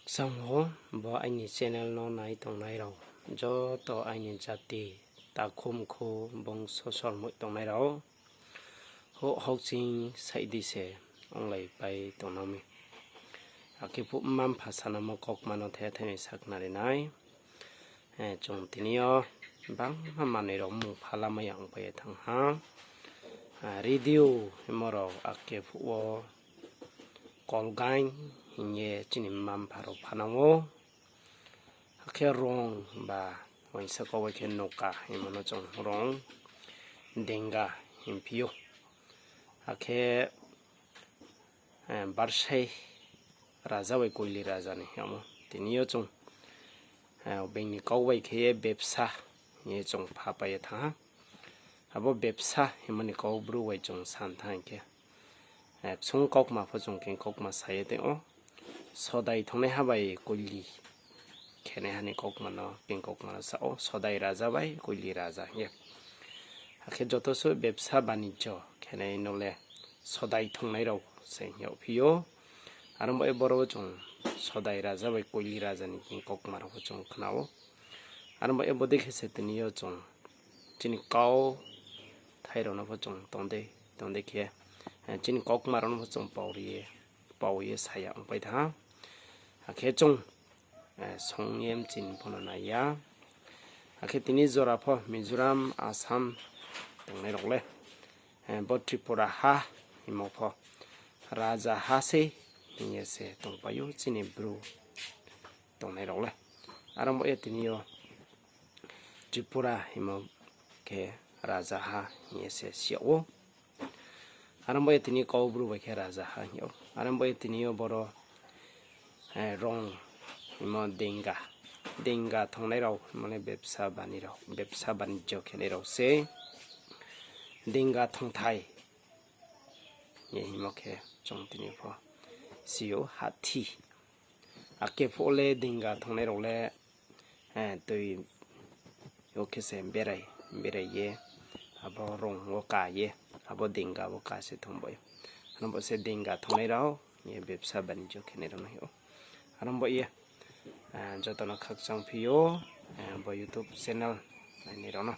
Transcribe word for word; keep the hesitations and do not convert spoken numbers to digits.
Khakchang wo bo aini channel no nai tongnai rao, joto aini jati, takhu mkhu, bongso sormoih tongnai rao, houh hokching saih di se onglaipai tongnang mi. Akhe phuh mma mpha sanamo kaukma no the thai ni sakhnari nai. Chung tini yo bangma manoi rao mmung phalamai ya ongpai ye thanng ha. Radio hingmo rao akhe phuh wo kolgaing hing ye chini mma mpha rao phanang ou. Akhe rong ba uaingsa kau bai khe noka hingmo no chung rong, denga hingphi ou. Akhe barsai raja bai koili raja ni hingmo. Tini yo chung being ni kau bai khe ye bepsa hing ye chung phapai ye thanng ha. Abo bepsa hingmo ni kau bru bai chung san thanng khe, ksung kaukma pho chung khe kaukma sa ye tong ou. Sodai thanngnaiha bai koili khenaiha ni kaukma no, keng kaukma no sa ou, sodai raja bai koili raja hing ye. Akhe joto suh bepsa banijo khenai no le sodai thanngnai rao se hing yagphi ou. Aro ba ye boro wo chung sodai raja bai koili raja ni keng kaukma rao pho chung khna ou. Aro ba ye bodei khe se tini yo chung chini kau thai rao no pho chung tong dei, tong dei khe, chini kaukma rao no pho chung pau ye sa ya ongpai thanng ha. Akhe chung song ye mchini pho no nai ya. Akhe tini jora pho Mizoram, Assam tongnai rao le, bo Tripura ha hingmo pho raja ha sei hing ye se tongpai ou chini bru tongnai rao le. Aro ba ye tini yo Tripura hingmo khe raja ha hing ye se si yag ou. Aro ba ye tini kau bru bai khe raja ha hing yag ou. Aro ba ye tini yo boro rong hingmo denga, denga thanngnai rao hingmo le bepsa banijo khenai rao se. Denga thanngnai ye hingmo khe chung tini pho si ou, hathi. Akhe phuh le denga thanngnai rao le tui yo khe se berai, berai ye abo rong wo ka ye, abo denga wo ka se thanng bai. Aro ba se denga thanngnai rao ye bepsa banijo khenai rao no hing ou. Aro ba ye joto no khakchangphi ou, bo YouTube channel nainai rao no.